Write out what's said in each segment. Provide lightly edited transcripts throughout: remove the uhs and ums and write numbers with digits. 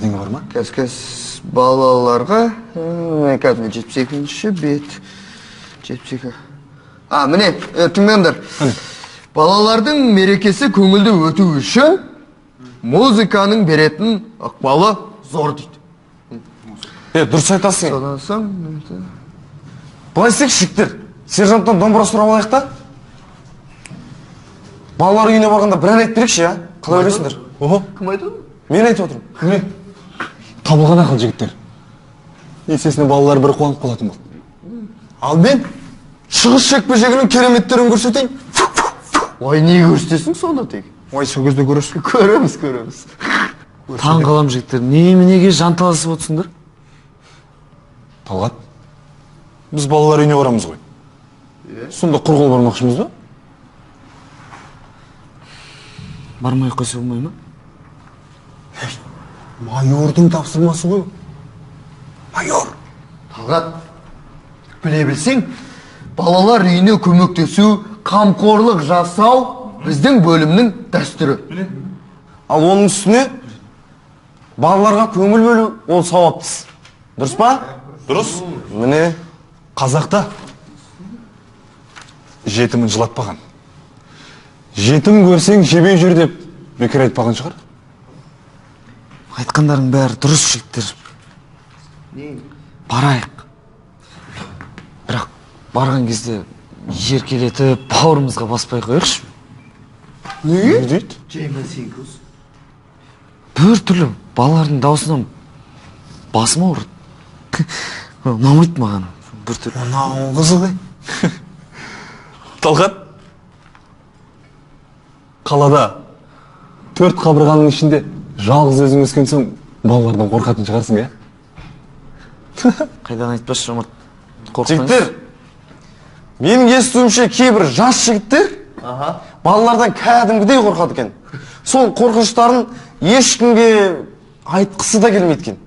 Бірдеңе бар ма? Қазір балаларға, міне, қазір 72-ші бет. 72. А, міне, тыңдаңдар. Балалардың мерекесі көңілді өту үшін музыканың беретін ықпалы зор дейді. Дұрыс айтасың. Содан соң Былай істейікші, жігіттер. Сержанттан домбыра сұрап алайық та. Балалар үйіне барғанда бір ән айтып берейікші, а? Қалай ойлайсыңдар? Охо. Кім айтады? Мен айтып отырмын. Міне, табылған ақыл, жігіттер. Есесіне балалар бір қуанып қалатын болды. Ал мен шығыс жекпе-жегінің кереметтерін көрсетейін. Ой, не көрсетесің сонда тек? Ой, сол кезде көрерсің. Көреміз, көреміз. Таң қалам, жігіттер. Неменеге жанталасып отырсыңдар? Талғат, біз балалар үйіне барамыз ғой. Сонда құр қол бармақшымыз ба? Бармай ақ қойса болмай ма? Майордың тапсырмасы ғой. Майор. Талғат, біле білсең, балалар үйіне көмектесу, қамқорлық жасау біздің бөлімнің дәстүрі. Ал оның үстіне балаларға көңіл бөлу ол сауапты іс. Дұрыс па? Дұрыс. Міне. Қазақта жетімін жылатпаған. Жетім көрсең жебей жүр деп бекер айтпаған шығар. Айтқандарың бәрі дұрыс, жігіттер. Барайық. Бірақ барған кезде еркелетіп бауырымызға баспай қояйықшы. Неге? Дейді? Бір түрлі балалардың даусынан басым ауырады. Ұнамайды маған бір түрлі. Мынау қызық, ей. Талғат, қалада 4 қабырғаның ішінде жалғыз өзің өскен соң балалардан қорқатын шығарсың, ә? Қайдан айтпашы, Жомарт. Қорықпаңыз. Жігіттер, менің естуімше кейбір жас жігіттер балалардан кәдімгідей қорқады екен. Сол қорқыныштарын ешкімге айтқысы да келмейді екен.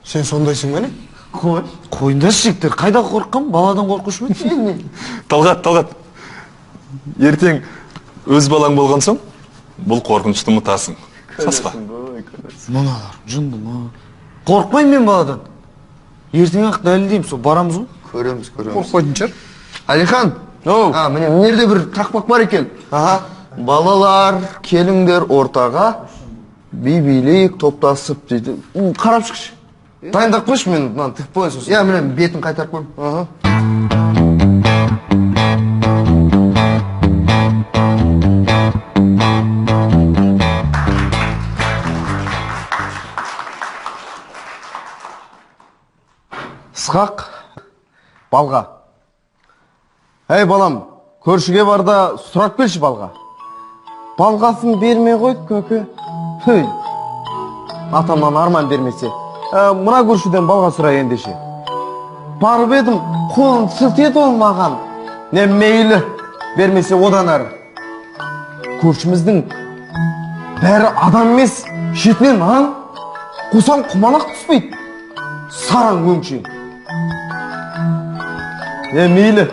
Сен сондайсың ба, не? Қой. Қойыңдаршы, жігіттер, қайда қорыққан? Баладан қорқушы ма еді? Талғат, Талғат, ертең өз балаң болған соң бұл қорқынышты ұмытасың. Саспа. Мыналар жынды ма? Қорықпаймын мен баладан. Ертең ақ дәлелдеймін, сол барамыз ғой. Көреміз, көреміз. Қорықпайтын шығар. Әлихан, Оу. а, міне, мына жерде бір тақпақ бар екен. Аха. Балалар, келіңдер ортаға, би билейік топтасып дейді. Қарап шықшы. Дайындап қойшы, мен мынаны тігіп қояйын сосын. Иә, міне, бетін қайтарып қойым. Аха. Ысқақ, балға. Әй балам, көршіге бар да сұрап келші балға. Балғасын бермей қойды көке. Хей, атамнан арман бермесе. Мына көршіден балға сұра ендеше. Барып едім, қолын сілтеді ол маған. Не мейлі, бермесе одан әрі. Көршіміздің бәрі адам емес, шетінен аң. Қусаң құмалақ түспейді. Сараң өңшең. Не мейлі,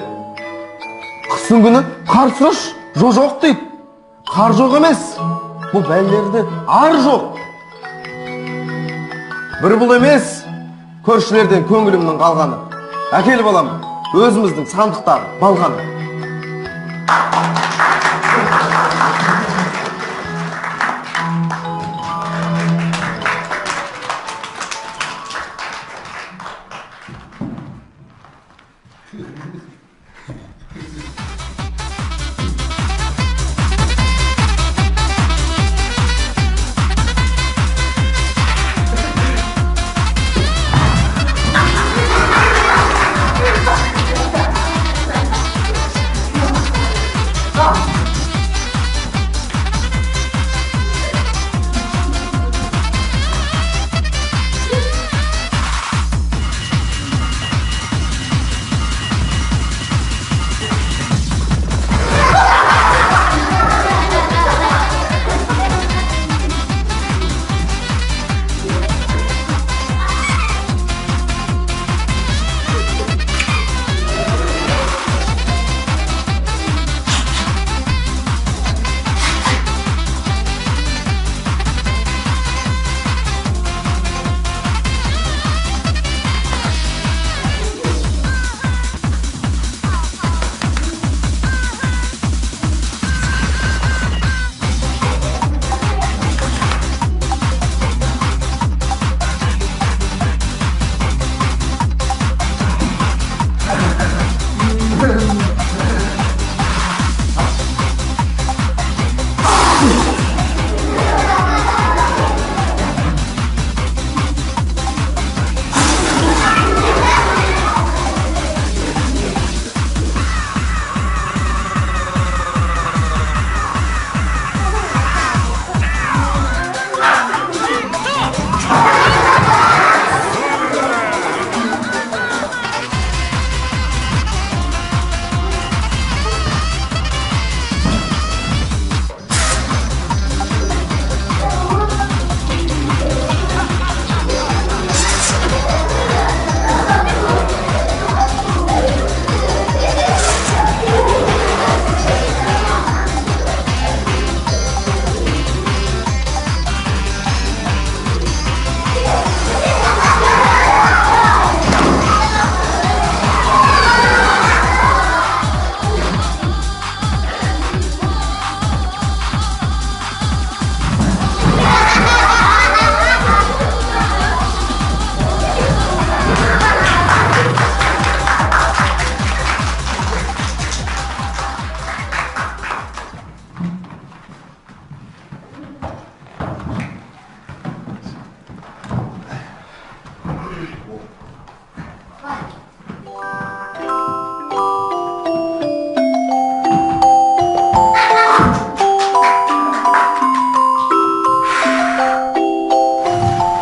қыстың күні қар сұрашы, жо жоқ дейді. Қар жоқ емес, бұл бәлелерде ар жоқ. Бір бұл емес, көршілерден көңілімнің қалғаны. Әкел балам, өзіміздің сандықтағы балғаны.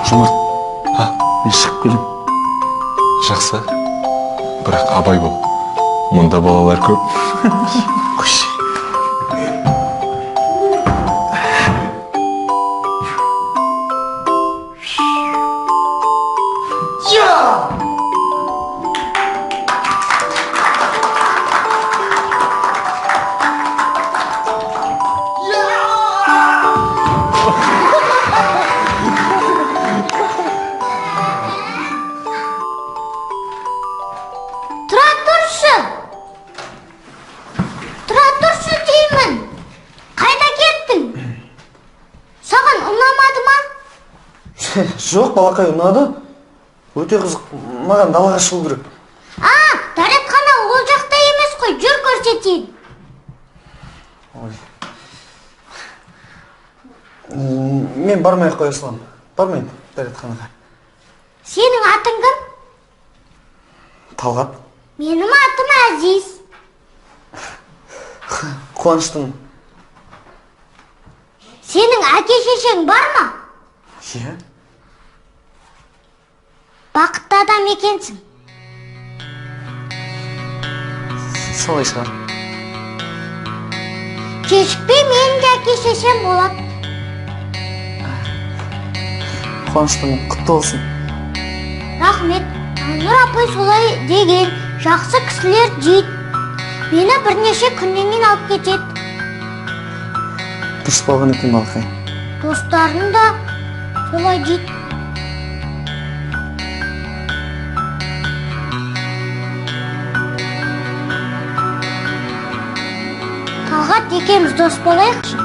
Жомарт, А? Мен шығып келемін. Жақсы. Бірақ абай бол. Мұнда балалар көп. Қойшы. Тұра тұршы! Тұра тұршы деймін! Қайда кеттің? Саған ұнамады ма? Жоқ, балақай, ұнады. Өте қызық. Маған далаға шығу керек. А, дәретхана ол жақта емес қой, жүр көрсетейін. Мен бармай ақ қоя саламын. Бармаймын дәретханаға. Сенің атың кім? Талғат. Менің атым Әзиз. Қуаныштымын. Сенің әке шешең бар ма? Иә. Бақытты адам екенсің. Солай шығар. Кешікпей менің де әке шешем болады. Қуаныштымын, құтты болсын. Рахмет. Айнұр апай солай деген, жақсы кісілер дейді. Мені бірнеше күннен кейін алып кетеді. Дұрыс болған екен, балақай. Достарым да солай дейді. Талғат екеуміз дос болайықшы.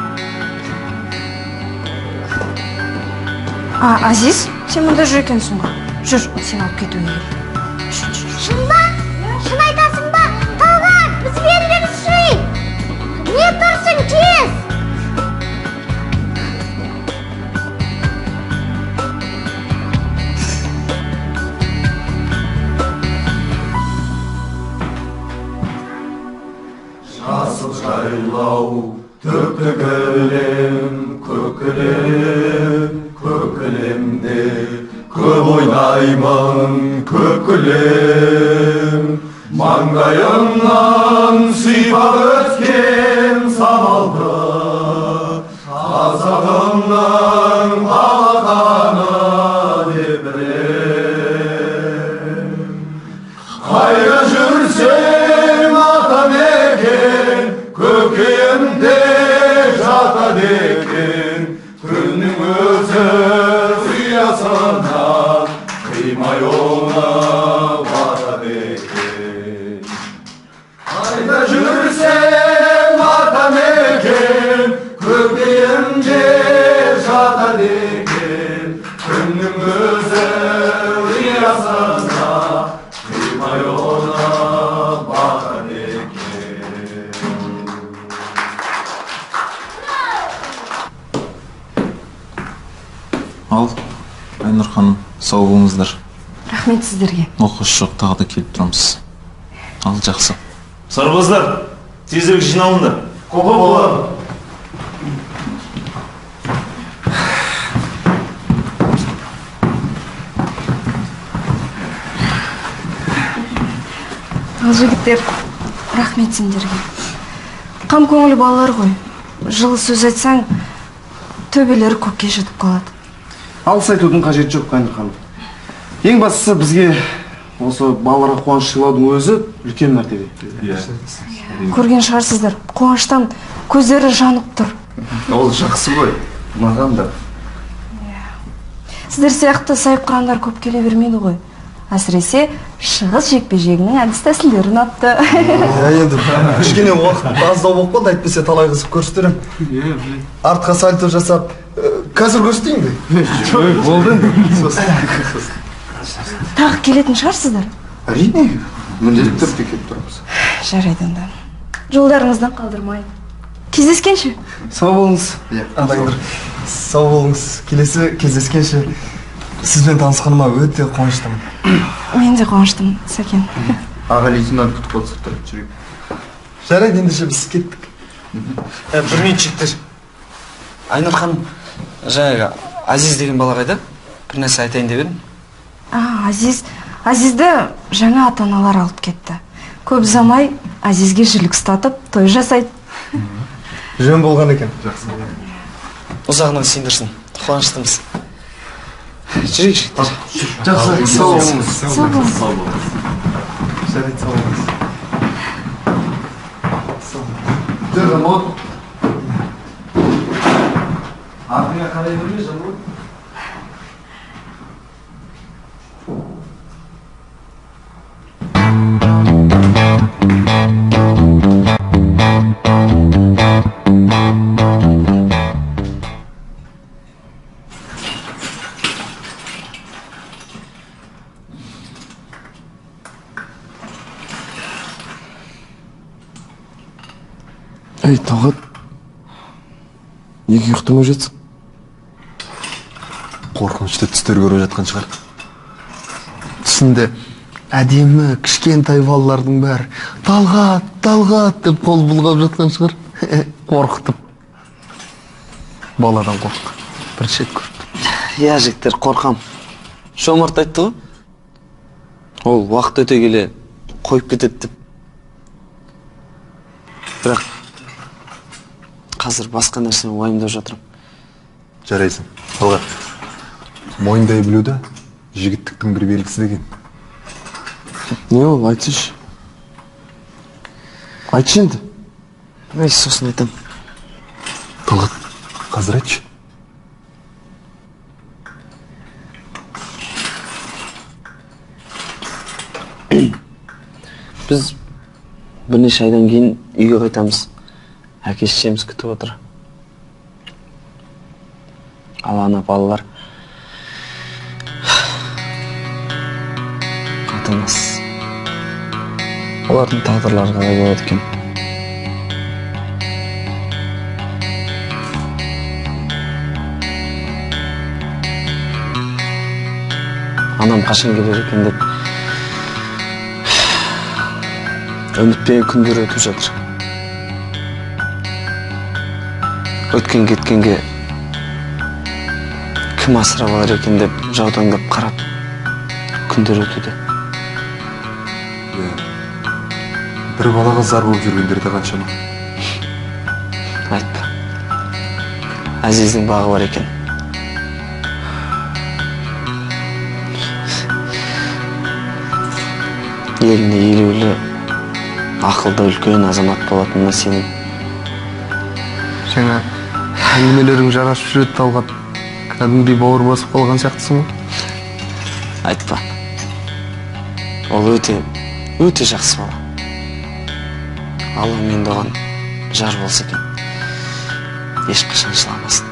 А, Азиз, сен мұнда жүр екенсің ғой. Жүр, сені алып кетуге келдім. Жүр, жүр. Шын ба? Шын айтасың ба? Талғат, бізбен жүрші. Не тұрсың, тез? Жасыл жайлау, түкті кілем, көк кілем, көк кілемде көп ойнаймын, көп күлем. Маңдайымнан сипап өткен самалды, қазағымның алақаны деп білем. Қайда жүрсем атамекен, көкейімде жатады екен. Күннің өзі ұясынан қимай оны батады екен. Қайда жүрсем атамекен, көкейімде жатады екен. Күннің өзі ұясына қимай оны батады екен. Ал, Айнұр ханым, сау болыңыздар. Рахмет сіздерге. Оқыс жоқ, тағы да келіп тұрамыз. Ал, жақсы. Сарбаздар, тезірек жиналыңдар. Қопа болады. Ал, жігіттер, рахмет сендерге. Қам көңіл балалар ғой. Жылы сөз айтсаң, төбелері көкке жетіп қалады. Алғыс айтудың қажеті жоқ, Айнұр ханым. Ең бастысы бізге осы балаларға қуаныш сыйлаудың өзі үлкен мәртебе. Көрген шығарсыздар, қуаныштан көздері жанып тұр. Ол жақсы ғой, маған да. Сіздер сияқты сайыпқырандар көп келе бермейді ғой. Әсіресе шығыс жекпе-жегінің әдіс тәсілдері ұнапты. Иә, енді кішкене уақыт аздау болып қалды, әйтпесе талай қызық көрсетер едім. Артқа сальто жасап, қазір көрсетейін бе? Болды. Тағы келетін шығарсыздар? Әрине, міндетті түрде келіп тұрамыз. Жарайды онда. Жолдарыңыздан қалдырмай. Кездескенше. Сау болыңыз. Иә. Ағайындар, сау болыңыз. Келесі кездескенше. Сізбен танысқаныма өте қуаныштымын. Мен де қуаныштымын, Сәкен. Аға лейтенант күтіп қалды сыртта, жүрейік. Жарайды, ендеше біз кеттік. Бір минут, жігіттер. Айнұр ханым, жаңағы Азиз деген бала қайда? Бір нәрсе айтайын деп едім. Азиз, Азизді жаңа ата-аналар алып кетті. Көп ұзамай Азизге жілік ұстатып, той жасайды. Жөн болған екен. Жақсы. Ұзағынан сендірсін. Қуаныштымыз. Жүрейік, жігіттер. Жақсы, сау болыңыз. Сау болыңыз. Жарайды, сау болыңыз. Жүр, Жанболат. Артыңа қарай берме, Жанболат. Ей, Талғат, неге ұйықтамай жатсың? Қорқынышты түстер көріп жатқан шығар. Түсінде әдемі кішкентай балалардың бәрі Талғат, Талғат деп қол бұлғап жатқан шығар. Қорқытып. Баладан қорық. Бірінші рет көріп. Иә, жігіттер, қорқам. Жомарт айтты ғой. Ол уақыт өте келе қойып кетеді деп. Бірақ қазір басқа нәрсені уайымдап жатырмын. Жарайсың, Талғат. Мойындай білу де жігіттіктің бір белгісі деген. Не ол, айтсайшы. Айтшы енді. Ой, сосын айтам. Талғат, қазір айтшы. Біз бірнеше айдан кейін үйге қайтамыз. Әке шешеміз күтіп отыр. Ал ана балалар ата-анасыз. Олардың тағдырлары қалай болады екен? Анам қашан келер екен деп үмітпен күндер өтіп жатыр. Өткен кеткенге кім асырап алар екен деп жаутаңдап қарап күндер өтуде. Иә. Бір балаға зар болып жүргендер де қаншама. Айтпа. Азиздің бағы бар екен. Еліне елеулі, ақылды үлкен азамат болатынына сенемін. Жаңа әңгімелерің жарасып жүреді, Талғат. Кәдімгідей бауыр басып қалған сияқтысың ғой. Айтпа. Ол өте, өте жақсы бала. Алла мен де оған жар болса екен. Ешқашан жыламасын.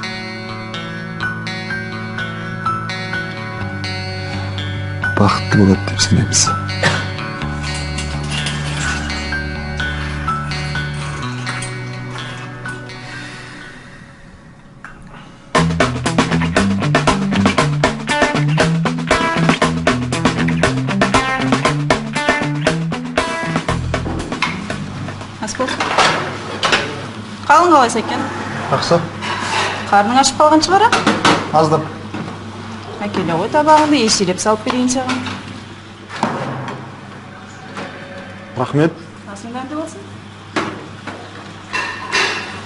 Бақытты болады деп сенеміз. Қалың қалай Сәкен? Жақсы. Қарның ашып қалған шығар, а? Аздап. Әкеле ғой табағыңды, еселеп салып берейін саған. Рахмет. Асың дәмді болсын.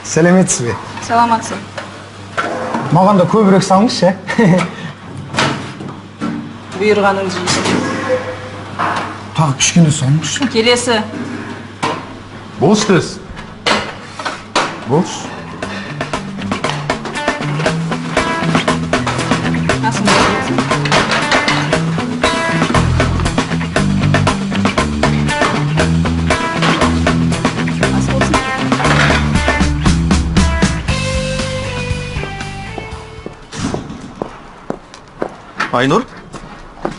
Сәлеметсіз бе? Саламатсыз. Маған да көбірек салыңызшы, ә? Бұйырғаныңды жейсің. Тағы кішкене салыңызшы. Келесі. Болшы тез. Болшы. Асың дәмді болсын. Ас болсын. Айнұр,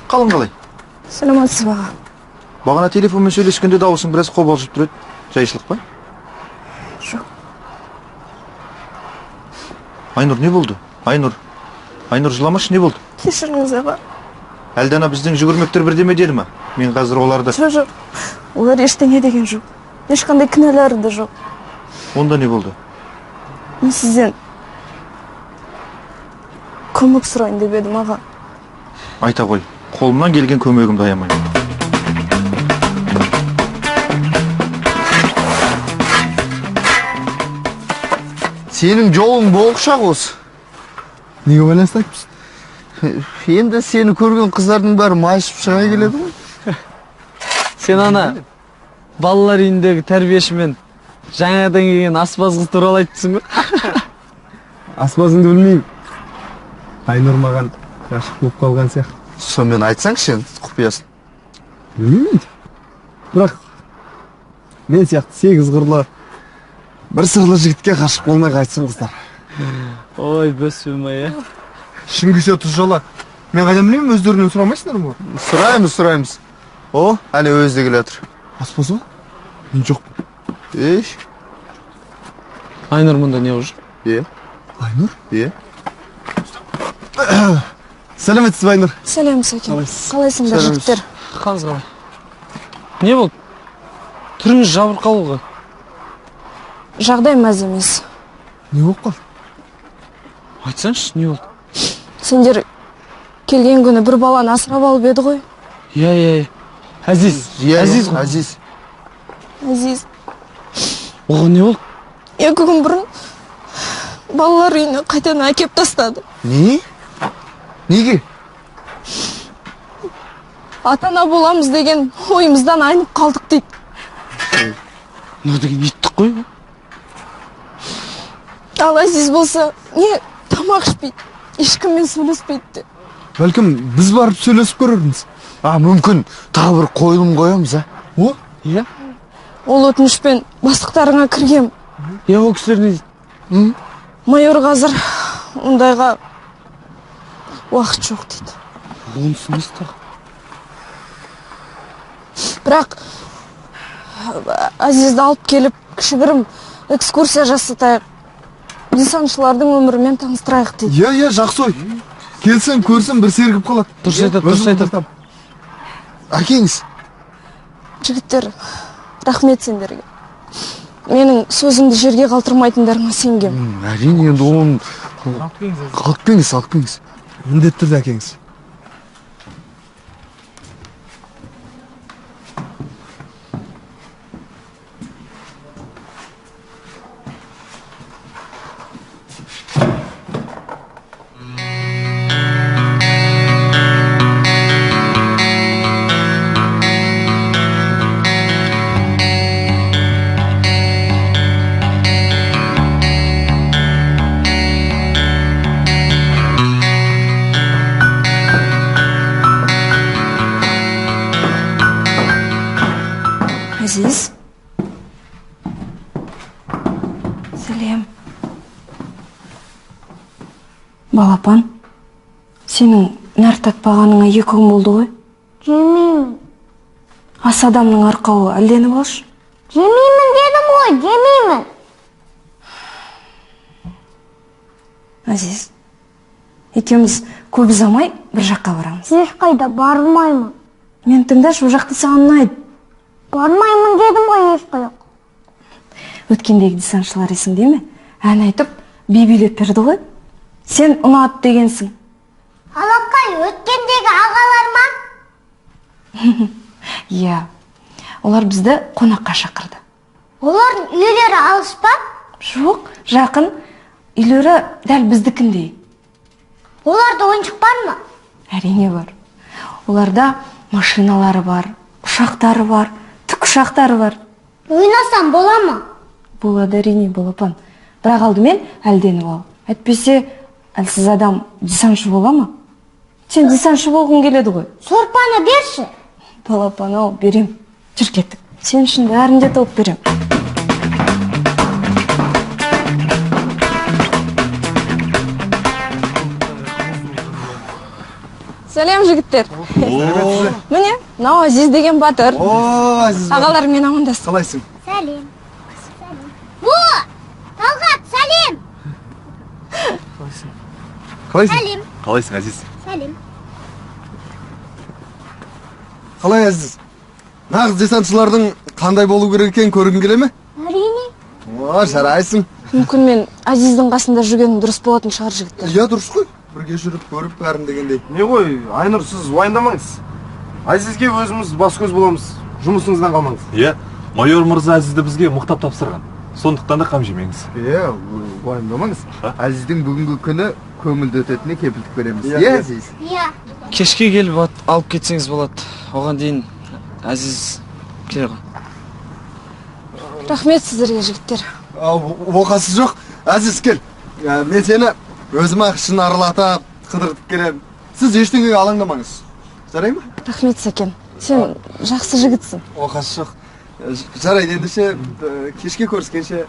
қалың қалай? Саламатсыз ба, аға? Бағана телефонмен сөйлескенде дауысың біраз қобалжып тұр еді. Жайшылық па? Жоқ. Айнұр, не болды? Айнұр, Айнұр, жыламашы, не болды? Кешіріңіз, аға. Әлде ана біздің жүгірмектер бірдеме деді ме? Мен қазір оларды... Жоқ, жоқ. Олар ештеңе деген жоқ. Ешқандай кінәлары да жоқ. Онда не болды? Мен сізден көмек сұрайын деп едім, аға. Айта ғой, қолымнан келген көмегімді аямаймын. Сенің жолың болықшақ осы. Неге байланысты айтыпсың? Енді сені көрген қыздардың бәрі майысып шыға келеді ғой. Сен ана балалар үйіндегі тәрбиешімен жаңадан келген аспаз қыз туралы айттысың ғой. Аспазыңды білмеймін. Айнұр маған ғашық болып қалған сияқты. Сонымен айтсаңшы енді құпиясын. Білмеймін енді. Бірақ мен сияқты 8 қырлы, бір сырлы жігітке ғашық болмай қайтсын қыздар. Ой, бөсбе, ә? Ішің күйсе тұз жала. Мен қайдан білемін, өздерінен сұрамайсыңдар ма? Сұраймыз, сұраймыз. О, әне өзі де келе жатыр. Аспаз ба? Мен жоқпын. Ей. Айнұр мұнда не уже? Е. Айнұр? Е. Сәлеметсіз бе, Айнұр? Сәлем, Сәкен. Қалайсыңдар, жігіттер? Қалыңыз қалай? Не болды? Түріңіз жабырқау ғой. Жағдай мәз емес. Не болып қалды? Айтсаңшы, не болды? Сендер келген күні бір баланы асырап алып еді ғой. Иә, иә, иә. Әзиз. Иә, Әзиз ғой. Әзиз. Әзиз. Оған не болды? 2 күн бұрын балалар үйіне қайтадан әкеп тастады. Не? Неге? Ата-ана боламыз деген ойымыздан айнып қалдық дейді. Мынау деген иттік қой. Ал Әзиз болса, не тамақ ішпейді, ешкіммен сөйлеспейді де. Бәлкім біз барып сөйлесіп көрерміз. А, мүмкін тағы бір қойылым қоямыз, а? О? Иә. Ол өтінішпен бастықтарыңа кіргем. Иә, ол кісілер не дейді? Майор қазір ондайға уақыт жоқ дейді. Онысы несі тағы? Бірақ Әзизді алып келіп, кішігірім экскурсия жасатайық. Десантшылардың өмірімен таныстырайық дейді. Иә, иә, жақсы ой. Келсем, көрсем бір сергіп қалады. Дұрыс айтады, дұрыс айтады. Әкеңіз. Жігіттер, рахмет сендерге. Менің сөзімді жерге қалдырмайтындарыңа сенгем. Әрине, енді оны алып келіңіз, алып келіңіз. Міндетті түрде әкеңіз. Әзиз. Сәлем. Балапан, сенің нәр татпағаныңа 2 күн болды ғой? Жемеймін. Ас адамның арқауы әлденіп алшы. Жемеймін дедім ғой, жемеймін. Әзиз, екеуміз көп ұзамай бір жаққа барамыз. Ешқайда бармаймын. Мен тыңдашы, ол жақта саған ұнайды. Бармаймын дедім ғой ешқайда. Өткендегі десантшылар есіңде ме? Ән айтып, би билеп берді ғой. Сен ұнады дегенсің. Алақай, өткендегі ағалар ма? Иә, олар бізді қонаққа шақырды. Олардың үйлері алыс па? Жоқ, жақын. Үйлері дәл біздікіндей. Оларда ойыншық бар ма? Әрине бар. Оларда машиналары бар, ұшақтары бар, тікұшақтары бар. Ойнасам бола ма? Болады әрине, балапан. Бірақ алдымен әлденіп ал. Әйтпесе, әлсіз адам десантшы бола ма? Сен десантшы болғың келеді ғой. Сорпаны берші. Балапан, ау, берем. Жүр кеттік. Сен үшін бәрін де тауып берем. Сәлем, жігіттер. Міне, мынау Әзиз деген батыр. О, Әзиз батыр. Ағаларыңмен амандас. Қалайсың? Сәлем. О, Талғат, сәлем. Қалайсың? Сәлем. Қалайсың, Әзиз? Сәлем. Қалай, Әзиз? Нағыз десантшылардың қандай болу керек екенін көргің келе ме? Әрине. О, жарайсың. Мүмкін мен Әзиздің қасында жүргенім дұрыс болатын шығар, жігіттер. Иә, дұрыс қой. Бірге жүріп, көріп бәрін дегендей. Не ғой, Айнұр, сіз уайымдамаңыз. Әзизге өзіміз бас көз боламыз. Жұмысыңыздан қалмаңыз. Иә, майор мырза Әзизді бізге мықтап тапсырған. Сондықтан да қам жемеңіз. Иә, уайымдамаңыз. Әзиздің бүгінгі күні көңілді өтетініне кепілдік береміз. Иә, Әзиз? Иә. Кешке келіп алып кетсеңіз болады. Оған дейін Әзиз келе ғой. Рахмет сіздерге, жігіттер. Оқасы жоқ. Әзиз, кел. Мен сені өзім ақ шын аралатып, қыдыртып келемін. Сіз ештеңеге алаңдамаңыз. Жарай ма? Рахмет, Сәкен. Сен жақсы жігітсің. Оқасы жоқ. Жарайды, ендеше кешке көріскенше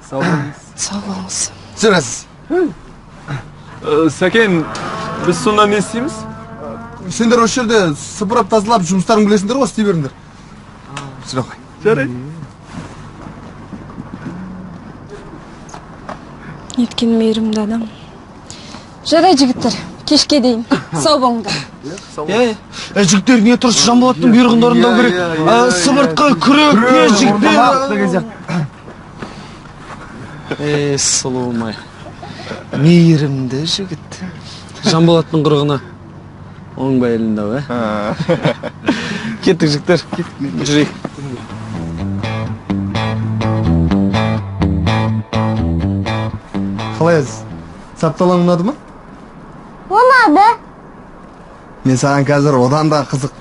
сау болыңыз. Сау болыңыз. Жүр, Әзиз. Сәкен, біз сонда не істейміз? Сендер осы жерде сыпырып тазалап жұмыстарын білесіңдер ғой, істей беріңдер. Жүре ғой. Жарайды. Неткен мейірімді адам. Жарай, жігіттер, кешке дейін. Сау болыңдар. Иә, жігіттер, не тұрыс, Жанболаттың бұйрығын орындау керек. Сыбыртқы, күрек, не жігіттер. Сұлуым-ай. Мейірімді жігіт. Жанболаттың құрығына оңбай ілінді ау, ә? Кеттік, жігіттер. Жүрейік. Қалай, Әзиз? Сапталаң ұнады ма? Ұнады. Мен саған қазір одан да қызық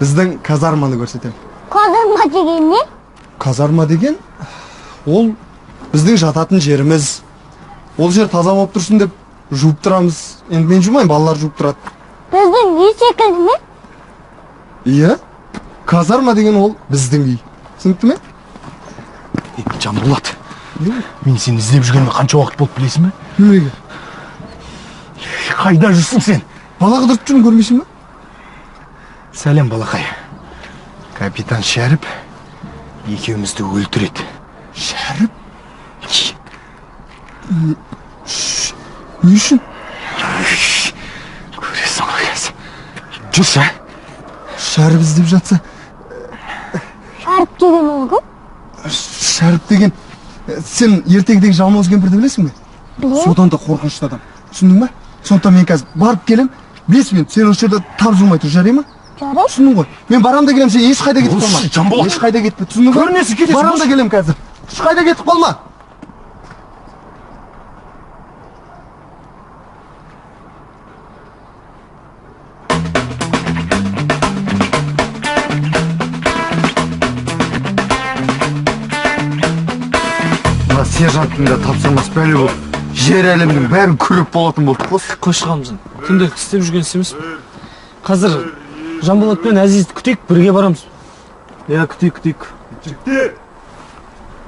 біздің казарманы көрсетемін. Казарма деген не? Казарма деген ол біздің жататын жеріміз. Ол жер таза болып тұрсын деп жуып тұрамыз. Енді мен жумаймын, балалар жуып тұрады. Біздің үй секілді ме? Иә. Казарма деген ол біздің үй. Түсінікті ме? Жанболат, мен сені іздеп жүргеніме қанша уақыт болды білесің бе? Неге? Қайда жүрсің сен? Бала қыдырып жүрмін, көрмейсің бе? Сәлем, балақай. Капитан Шәріп екеумізді өлтіреді. Шәріп? Не үшін? Көресің ғой қазір. Жүрші, ә? Шәріп іздеп жатса. Шәріп деген ол кім? Шәріп деген, сен ертегідегі жалмауыз кемпірді білесің бе? Білемін. Содан да қорқынышты адам. Түсіндің бе? Сондықтан мен қазір барып келем, 5 минут сен осы жерде тапжылмай тұр, жарай ма? Жарай. Түсіндің ғой? Мен барам да келем, сен ешқайда кетіп қалма. Жанболат. Ешқайда кетпе, түсіндің ба? Көрінесің, кетесің. Барам да келем қазір. Ешқайда кетіп қалма. Мына сержанттың да тапсырмасы бәле болып, жер әлемнің бәрін күреп болатын болдық қой. Қойшы, Қамзын. Күнделікті істеп жүрген іс емес пе? Қазір Жанболат пен Әзизді күтейік, бірге барамыз. Иә, күтейік, күтейік. Жігіттер,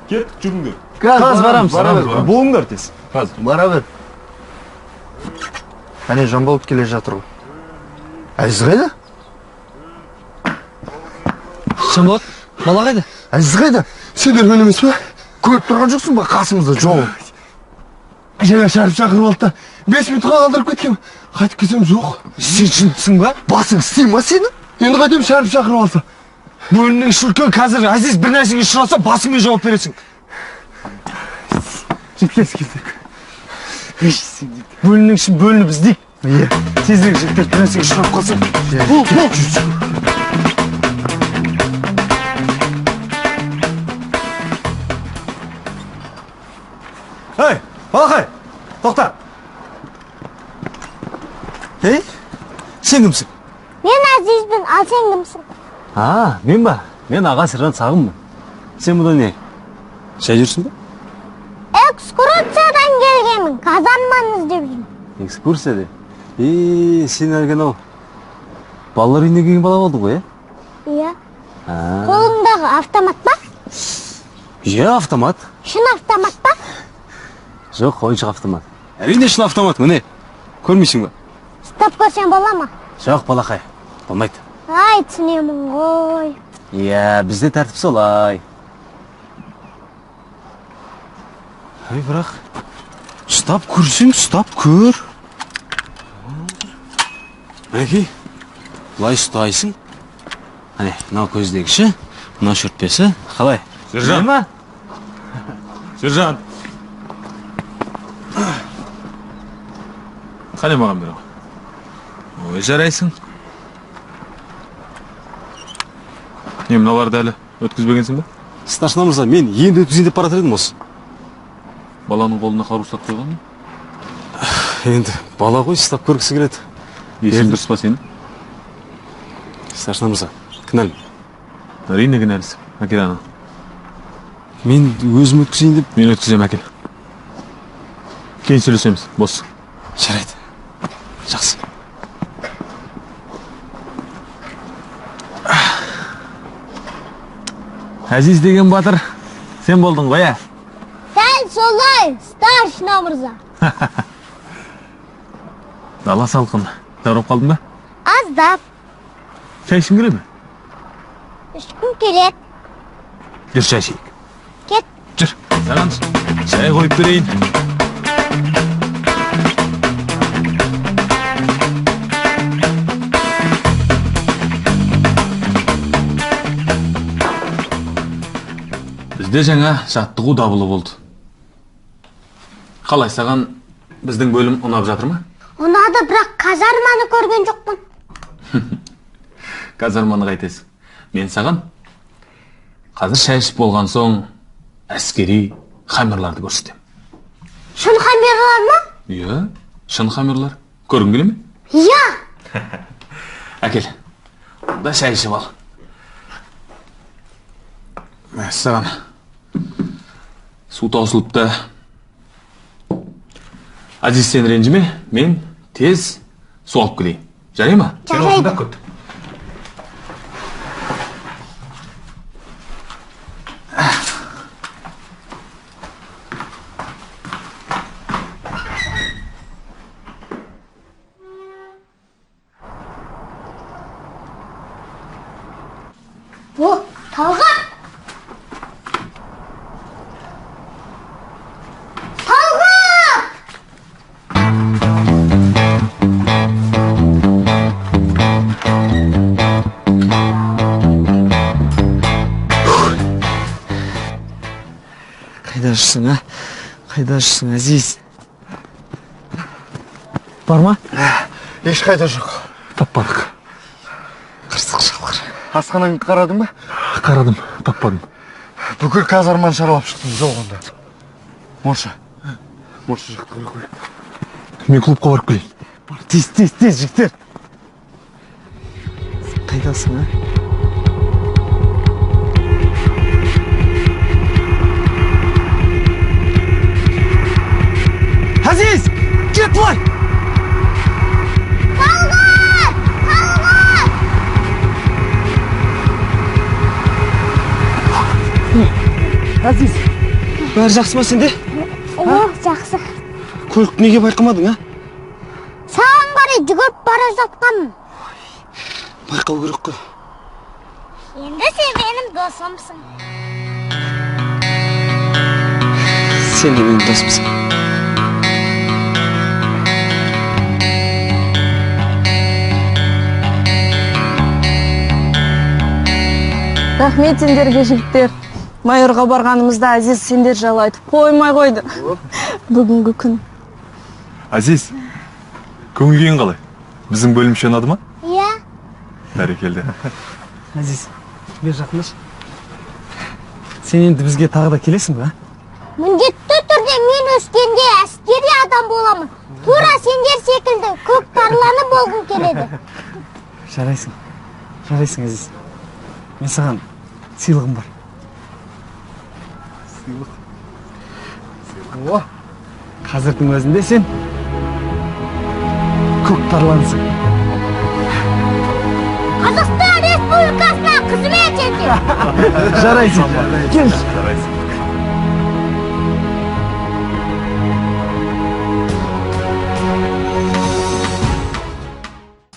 кеттік, жүріңдер. Қазір барамыз. Болыңдар тез. Қазір. Бара бер. Әне Жанболат келе жатыр ғой. Әзиз қайда? Жанболат, бала қайда? Әзиз қайда? Сендер мен емес пе? Көріп тұрған жоқсың ба, қасымызда жоқ. Жаңа Шәріп шақырып алды да 5 минутқа қалдырып кеткен. Қайтып келсем жоқ. Сен жындысың ба? Басың істей ма сенің? Енді қайтемін, Шәріп шақырып алса. Бөлімнің іші үлкен, қазір Әзиз бір нәрсеге ұшыраса, басыңмен жауап бересің. Жігіттер, кетейік. Бөлімнің ішін бөлініп іздейік. Иә. Тезірек, жігіттер, бір нәрсеге ұшырап қалса. Бол, бол. Ей, балақай, тоқта. Ей, сен кімсің? Мен Әзизбін, ал сен кімсің? А, мен ба? Мен аға сержант Сағынмын. Сен бұда не? Шай жүрсің бе? Экскурсиядан келгенмін, казарманы іздеп жүрмін. Экскурсия де? Сен әлгі анау балалар үйіне келген бала болдың ғой, ә? Иә. Қолыңдағы автомат па? Иә, автомат. Шын автомат па? Жоқ, ойыншық автомат. Әрине шын автомат, міне. Көрмейсің бе? Ұстап көрсем бола ма? Жоқ, балақай, болмайды. Ай, түсінемін ғой. Иә, бізде тәртіп солай. Ай, бірақ ұстап көрсең, ұстап көр. Мінекей, былай ұстайсың. Әне, мынау көздегіші, мынау шүртпесі. Қалай? Сержант. Ма? Сержант. Қане маған бері. Ой, жарайсың. Не, мыналарды әлі өткізбегенсің бе? Старшина мырза, мен енді өткізейін деп бара жатыр едім осы. Баланың қолына қару ұстап қойған ба? Енді бала ғой, ұстап көргісі келеді. Есің дұрыс па сенің? Старшина мырза, кінәлімін. Әрине кінәлісің. Әкел ана. Мен өзім өткізейін деп. Мен өткіземін, әкел. Кейін сөйлесеміз, бос. Жарайды. Жақсы. Әзиз деген батыр, сен болдың ғой, ә? Дәл солай, старшина мырза. Дала салқын. Жаурап қалдың ба? Аздап. Шай ішкің келе ме? Ішкім келеді. Жүр, шай ішейік. Кет. Жүр, саған шай қойып берейін. Бізде жаңа жаттығу дабылы болды. Қалай, саған біздің бөлім ұнап жатыр ма? Ұнады, бірақ казарманы көрген жоқпын. Казарманы қайтесің? Мен саған қазір шай ішіп болған соң әскери хаммерларды көрсетемін. Шын хаммерлар ма? Иә, шын хаммерлар. Көргің келе ме? Иә. Әкел, онда шай ішіп ал. Мәссаған. Су таусылыпты. Азиз, сен ренжіме, мен тез су алып келейін. Жарай ма? Жарайды. Сен осында күт. О, Талғат! Талғат! Қайда жүрсің, а? Қайда жүрсің, Әзиз? Бар ма? Ешқайда жоқ. Таппадық. Қырсық шалғыр. Асханаңды қарадың ба? Қарадым, таппадым. Бүкіл казарманы шарлап шықтым, жоқ онда. Монша. Монша жақты қой қой. Мен клубқа барып келейін. Бар, тез, тез, тез, жігіттер. Қайдасың, а? Әзиз, кет былай! Талғат! Талғат! Әзиз, бәрі жақсы ма сенде? О, жақсы. Көлікті неге байқамадың, а? Саған қарай жүгіріп бара жатқанмын. Байқау керек қой. Енді сен менің досымсың. Сен де менің досымсың. Рахмет сендерге, жігіттер. Майорға барғанымызда Әзиз сендер жайлы айтып қоймай қойды. Бүгінгі күн. Әзиз, көңіл күйің қалай? Біздің бөлімше ұнады ма? Иә. Бәрекелді. Әзиз, бер жақындашы. Сен енді бізге тағы да келесің бе? Міндетті түрде мен өскенде әскери адам боламын. Тура сендер секілді көк тарланы болғым келеді. Жарайсың. Жарайсың, Әзиз. Мен саған сыйлығым бар. Сыйлық. О, қазірдің өзінде сен көк тарлансың. Қазақстан Республикасына қызмет етемін. Жарайсың. Кел. Жарайсың.